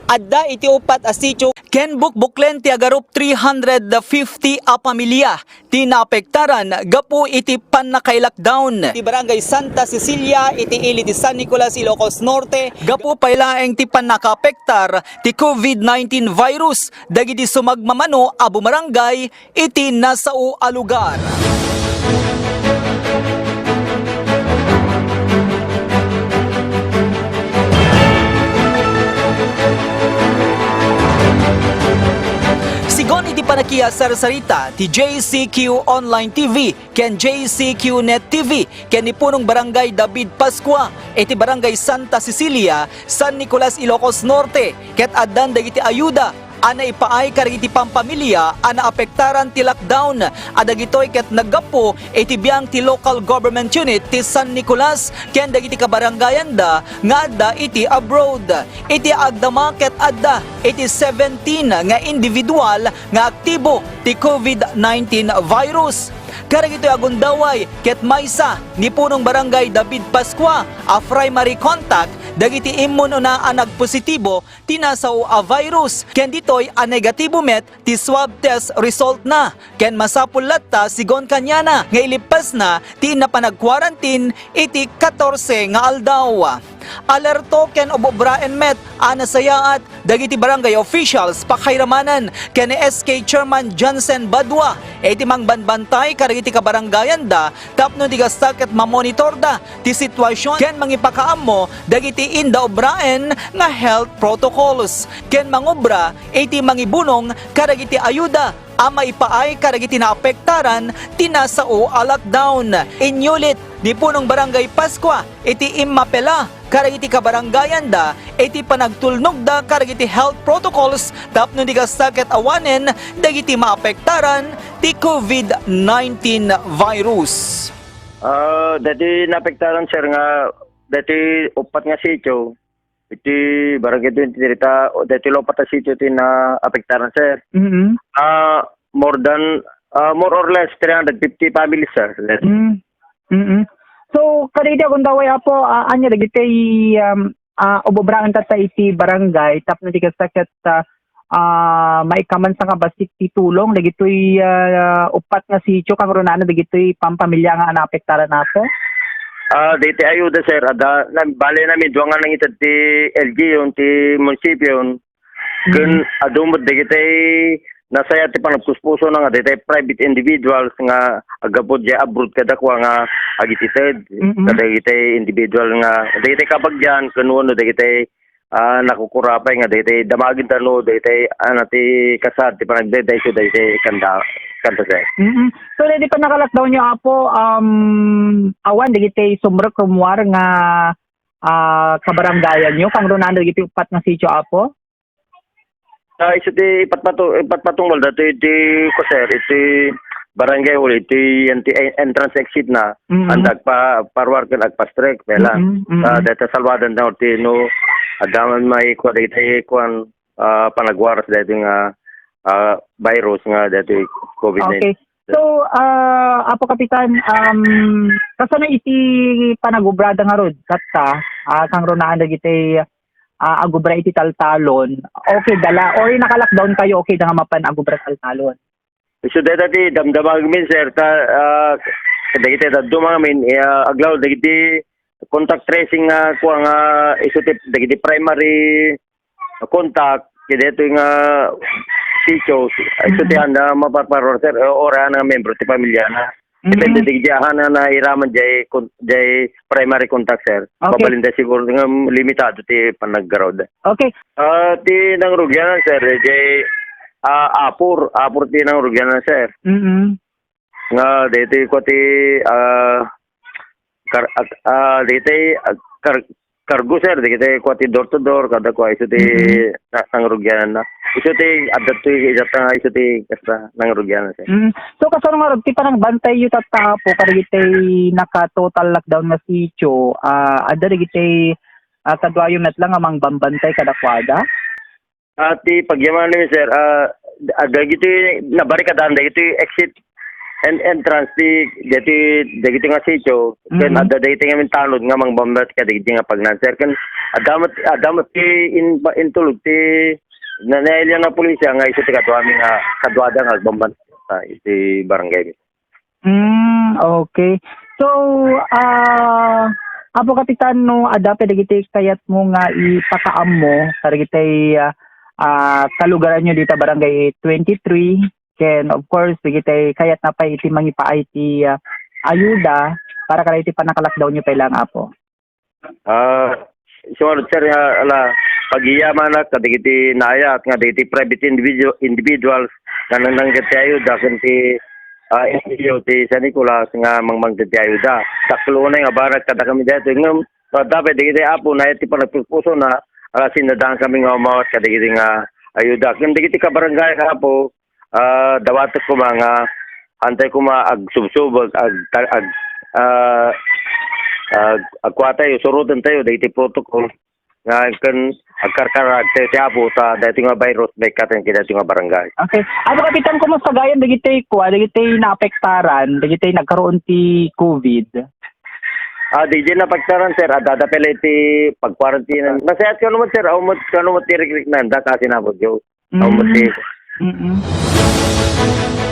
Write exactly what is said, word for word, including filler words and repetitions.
Adda iti uppat a sitio ken bukbuklen ti agarup three hundred fifty a pamilya ti naapektaran gapu iti pannakailockdown. Ti Barangay Santa Cecilia iti ili ti San Nicolas, Ilocos Norte. Gapu pay laeng ti pannakaapektar ti covid nineteen virus, dagiti sumagmamano a bumarangay iti nasao a lugar. Sigun iti panakisarsarita ti J C Q Online T V ken J C Q Net T V ken ni Punong Barangay David Pascua iti Barangay Santa Cecilia, San Nicolas, Ilocos Norte, ket addan dagiti ayuda a naipaay kadagiti pampamilya a naapektaran ti lockdown a dagitoy ket naggapu iti biang ti Local Government Unit ti San Nicolas ken dagiti kabarangayanda nga adda iti abroad. Iti agdama ket adda iti seventeen nga individual nga aktibo ti covid nineteen virus. Kadagitoy a gundaway ket maysa ni Punong Barangay David Pascua a primary contact dagiti immunona a nagpositibo ti nasao a virus, ken ditoy a negatibo met ti swab test result na, ken masapul latta sigun kaniana nga ilippasna ti inna panagquarantine iti katorse nga aldaw. Alerto ken ubobraen met a nasayaat dagiti barangay officials pakairamanen ken ni S K Chairman Johnson Badua iti mangbanbantay kadagiti kabarangayanda tapno di kasta ket mamonitorda ti situasion ken mangipakaammo dagiti inda obraen nga health protocols ken mangubra iti mangibunong kadagiti ayuda a maipaay kadagiti naapektaran ti nasao a lockdown. Inyulit ni Punong Barangay Pascua iti immapela kadagiti kabarangayanda iti panagtulnogda kadagiti health protocols tapno di kasta ket awanen dagiti maapektaran ti covid nineteen virus. Ah, dati naapektaran, sir, nga dati upat nga sitio iti Barangay twenty-three ta, dati upat nga sitio ti naapektaran, sir. Mm-hmm. Ah, more than, ah, more or less three hundred fifty families, sir. Yes. Mm. Mm-mm. So, kadagiti a gundaway, Apo, ah, ania dagiti, um, ah, ubobraen tatta iti barangay tapno di kasta ket, ah, ah, maikkaman sa nga bassit ti tulong dagitoy, ah, upat nga sitio, kangrunaan dagitoy pampamilya nga naapektaran, Apo? Ah, dagiti ayuda, sir, adda, na, bale, namidua nga nangited ti L G U, ti munisipio, ken adu met dagiti nasayaat ti panagpuspusona nga dagiti private individuals nga aggapu diay abroad kadakuada nga agitited. Mm-mm. Kadagiti individual nga dagiti kabagian ken wenno dagiti, ah, nakukurapay nga dagiti damagenta no dagiti, ah, ti kasaad ti panagdaydayaw dagiti kanda, kanda, sir. Mm-mm. So, dagiti pannaka-lockdownyo, Apo, um, awan dagiti sumrek rummuar nga, ah, kabarangayanyo, kangrunaan dagiti upat nga sitio, Apo? Ah, isu ti ipatpato-, ipatpatungpal datoy iti, ko, sir, iti barangay hall, iti, iti en-, entrance exit na, mm-mm, anda agpa-, parwar ken agpastrek, pela. Mm-mm, mm-mm. Ah, deta salwadan na orti no, adda man may, kuan, dagiti, kuan, ah, panagwaras dagiti nga, ah, virus nga dagiti covid nineteen. Okay. So, ah, Apo Kapitan, um, kasano iti panagubrada ngarud, tatta, ah, kangrunaan dagiti ah, agubra iti taltalon, okay da la, or naka-lockdown kayo, okay da nga mapan agubra taltalon? Isu dayta ti damdama ngamin, sir, ta, ah, dagiti dadduma ngamin, ah, aglaw dagiti contact tracing nga kua nga isu ti dagiti primary contact, ket daytoy nga sitio, isu ti, mm-mm, anda maparparor, sir, o, ora nga membro ti pamilya na. Depende, mm-mm, dagiti ahan nga nairaman jay kon-, jay primary contact, sir. Okay. Mabalinda siguro nga limitado ti panaggarud. Okay. Ah, ti nangrugian, sir, jay, ah, apor, apor ti nangrugian, sir. Mm-mm. Nga daytoy ko ti, ah, kar-, ah, ah, daytoy, ah, kar-, kargo, sir, dagiti kua ti door to door, kada kua isu ti, mm-hmm, na-, nangrugian na. Isu ti, adda ti, isu ti, kasta, nangrugian, sir. Mm. So, kasano nga, ti panangbantayyo tatta, Apo, kadagiti naka-total lockdown nga sitio, ah, adda dagiti, ah, kaduayo met lang nga mangbambantay kadakuada? Ah, ti pagyamanen, sir, ah, ah, dagiti nabarikadaan, dagiti exit, en-, entrance ti dagiti, dagiti nga sitio, ken Mhm. adda dagiti nga mintanod nga mangbambat kadagiti nga pagnan, sir. Ken adda met, adda met ti in-, intulod ti na-, nailian nga pulisya nga isu ti kaduami nga, kaduada nga agbambat iti barangay. Mm, okay. So, ah, Apo Kapitan, no, adda pay dagiti kayatmo nga ipakaammo kadagiti, ah, ah, kalugaranyo dita Barangay twenty-three, ken of course, dagiti kayatna pay iti mangipaay ti, ah, ayuda para kadagiti pannaka-lockdownyo pay laeng, Apo? Ah, sumaruno, sir, nga, ala, pagyamanna kadagiti naayat nga dagiti private individu-, individuals nga nangnangted ti ayuda ken ti, ah, N G O ti San Nicolas nga mangmangted ti ayuda. Dakkel unay nga banag kadakami daytoy. Ngem, ah, dapat dagiti, Apo, naayat ti panagpuspusona, ala, sinadaan kami nga umawat kadagiti nga ayuda. Ken dagiti kabarangay, Apo, ah, dawatek koma nga antay koma agsubsubag, ag-, ag-, ah, ag-, agkuatayo, surotentayo dagiti protocol nga ken agkarkaragtayo ti Apo ta daytoy nga virus maikkat ken daytoy nga barangay. Okay. Apo Kapitan, kumusta gayam dagiti kua, dagiti naapektaran, dagiti nagkaroon ti COVID? Ah, di, di naapektaran, sir. Adda pay la iti pag-quarantine. Nasayaat kano met, sir. Aw met, kano met ti rikriknanda, kasi na po, Joe. Aw met ti Mm. Mm-mm.